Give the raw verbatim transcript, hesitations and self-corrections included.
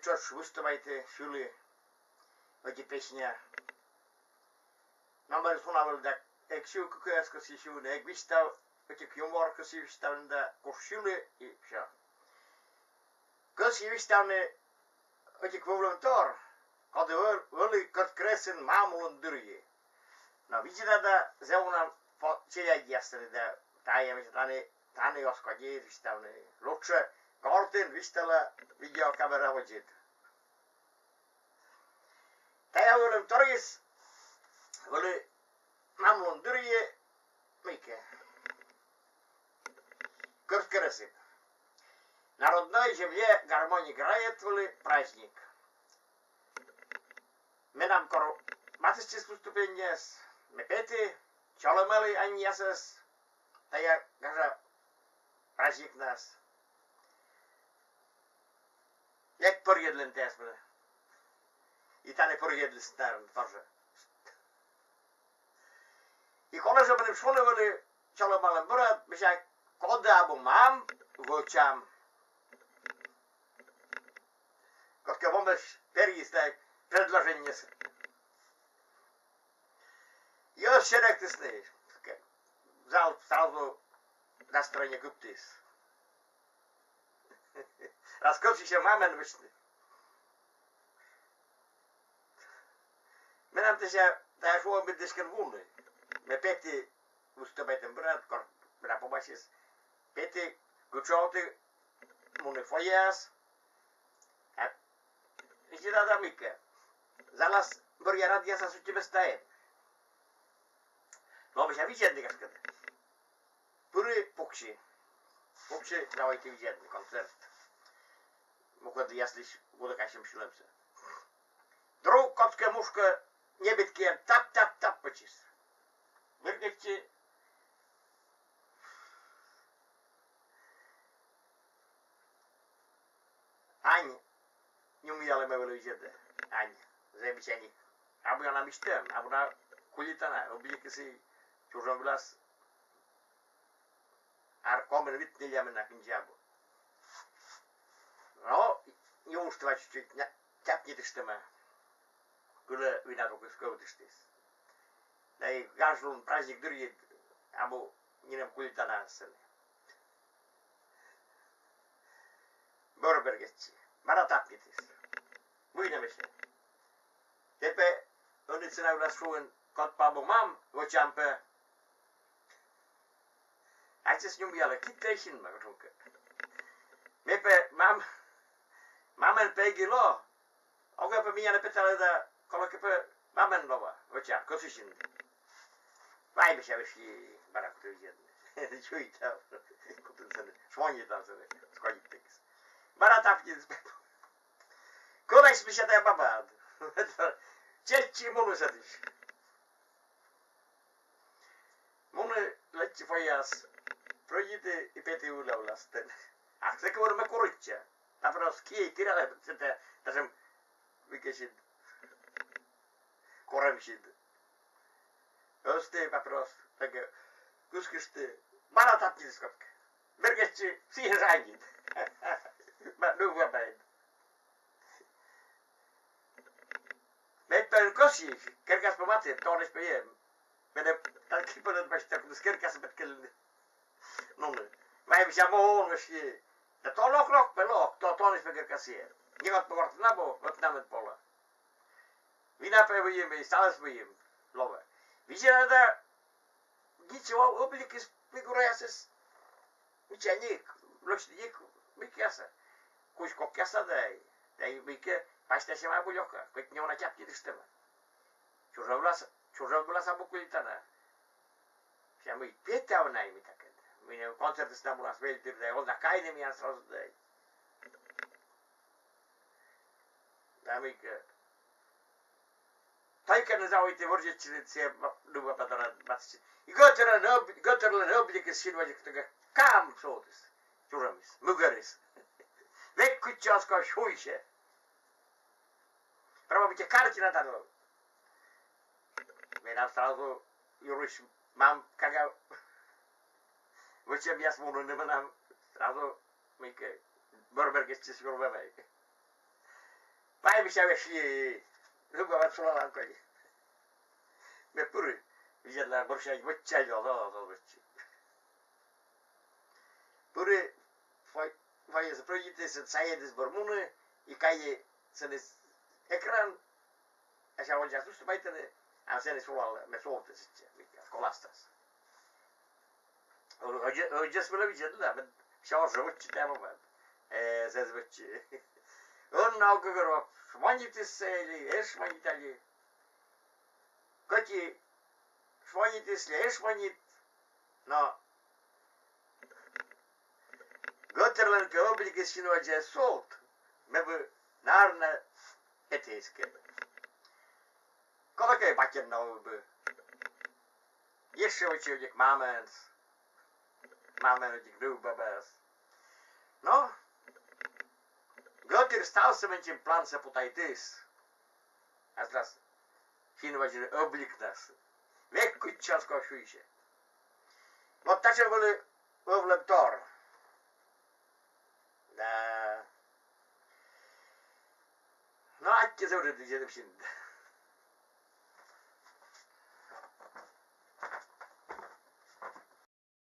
тшӧтш выступайтӧ, сьылӧ ӧти песня. Номыр суна вӧлі да эг сьыв кыкӧс, кӧсйи сьывны, эг висьтав ӧтик юмор, кӧсйи висьтавны да куш сьылӧ, и всё. Кӧсйи висьтавны ӧтик вӧвлӧмтор, коді вӧ-, вӧлі Кӧрткерӧсын мамлӧн дырйи. Но видзӧда да зэв уна челядьяс сэні да, тайӧ мися тані, тані оз кодь висьтавны. Лучше гортын висьтала видеокамера водзын. Тайӧ вӧвлӧмторйыс вӧлі мамлӧн дырйи, мыйкӧ, Кӧрткерӧсын. На родной земле гармонь играет вӧлі праздник. Менам кор матыстчис выступлениеыс, ме петі, чолӧмалі аньясӧс тайӧ гажа праздникнас. Эг пӧрйӧдлыны тайӧс менӧ. И тані пӧрйӧдлісны, наверно, тоже. И колӧ жӧ меным шуны вӧлі чолӧмалӧм бӧрад, мися, коді абу мам, вӧчам. Кодкӧ вомӧс перйис тайӧ предложениесӧ. И оз серӧктыны. Зал сразу настроение кыптіс. Раз кӧсйысис мамӧн вӧчны. Менам тайӧ, тайӧ шуӧм быттьӧ эськӧ вунӧ. Ме петі выступайтӧм бӧрад, кор менам помасис. Петі, кутшӧм ті, муні фойеас. А, и сідз да мыйкӧ. Залас бӧръя радъясас ӧти места эм. Но мися видзӧдны, гашкӧ. Пыри пукси. Пукси, давайте видзӧдны концерт. Мукӧдъяслысь гудӧкасьӧм сьылӧмсӧ. Друг кодкӧ мушкӧ небыд киӧн тап-тап-тап пӧчис. Бергӧдчи. Ань нюмъялӧ ме вылӧ видзӧдны. Ань, зэв бичаник. Абу на мисьтӧм, абу на кулитана, обликыс и чужӧм вылас ар комын вит-нелямын на кындзи абу. Но неужто ва чуть-чуть ня-, тяпнитыштӧма. Кылӧ вина тукыс кӧвтыштіс. Да и гажлун праздник дырйи абу нинӧм кулитана сэні. Бӧр бергӧдчи. Бара тапкитіс. Мый нӧ, мися. Тэ пӧ ӧні сцена вылас шуин, код пӧ абу мам, вӧчам пӧ. Ачыс нюмъялӧ, кыдз тэ синмӧ, кутшӧмкӧ. Ме пӧ мам, мамӧн пӧ эг и ло. Огӧ пӧ миянӧ петалӧ да, колӧкӧ пӧ мамӧн лоа, вӧча, кӧсйысин. Вай, мися, вӧчи, бара кутӧ видзӧдны. Чуйта. Кутӧ сэні, шмонитан сэні, сходитӧгыс. Бара тапкитіс пӧ. Кӧнкӧ, мися, тайӧ бабаад. Чеччи, муні сэтысь. Муні, лэччи фойеас, прӧйдиті и петі ылі вылас. А сэк вӧрмӧ куритча. Папирос киӧ тіралӧ, сэтӧ татшӧм векӧсьыд, корӧмсьыд. Ӧзті папирос, таки кыскышті, бара тапкитіс кодкӧ. Бергӧдчи, сійӧ жӧ аньыд. Ба, ну, бабаыд. Ме пӧ эн кӧсйы, керкаас пӧ матыны, тонысь пӧ эм. Менӧ тані кыпӧдлӧны, пӧ сідз, кудыс керкаас петкӧдлыны. Ну, ну. Вай, мися, мун, мися. Да то лок, лок пӧ, лок, то тонысь пӧ керкаас эм. Некод пӧ гортын абу, ӧтнамӧн полӧ. Вина пӧ выйым, и ставыс выйым лоӧ. Видзӧда да, ничего, обликыс, фигураясыс. Мичаник, лӧсьыдик, мыйкӧясӧ. Кузь кокъясӧ да, да и мыйкӧ пасьтасьӧма абу лёка, кӧть неуна тяпкитыштӧма. Чужӧм вылас, чужӧм вылас абу кулитана. Сэсся мый петавны, мый такӧд. Мый нӧ концертыс на мунас вель дыр да, оз на кайны миян сразу да. Да мыйкӧ. Тайӧ кӧ нӧ заводиті вӧрзьӧдчыны, сійӧ ва-, нывбаба дорад вачсьыны. И гӧтырлӧн об-, гӧтырлӧн обликыс син водзӧ кутшӧмкӧ кам шуӧдіс. Чужӧмыс, мыгӧрыс. Век кытчӧ оз ков, сюйсьӧ. Прямо быттьӧ картина тані. Менам сразу юрысь мам кага вӧчӧмъяс мунӧны, менам сразу мыйкӧ бӧр бергӧдчис юр вӧвӧй. Мися вешли, любава сулалан коли. Ме пыри, видела, борща вычча, лёла, лёла, вычча. Пыри, фой-, фойеысь пройдитіс, саедіс бӧр муны, и кайи сэні экран, а ся олдзас выступайтыны, а сэні сулалӧ, ме сулалті сэтчӧ, школастас. Ӧдзӧс вылӧ видзӧда, да, ме ся оз жӧ вӧччы тайӧ бабаӧс. Э, зэв вӧччи. Ӧні на ог гӧгӧрво, шмонитіс сійӧ ли, эз шмонит ли. Кӧть и шмонитіс ли, эз шмонит, но Гӧтырлӧн кӧ обликыс син водзӧ султ, ме бы, наверно, этійӧс кӧ. Колӧкӧ, батьӧн на овны бы. Ещӧ вӧчи ӧдйӧ мамӧс. Мамӧн ӧдйӧ нывбабаӧс. Но Гӧтыр ставсӧ менсьым плансӧ путайтіс. Аслас син водзын обликнас. Век кытчӧ ас ков сюйсьӧ. Вот татшӧм вӧлі ӧвлӧмтор. Да. Но аттьӧ зэв рыт видзӧдім син.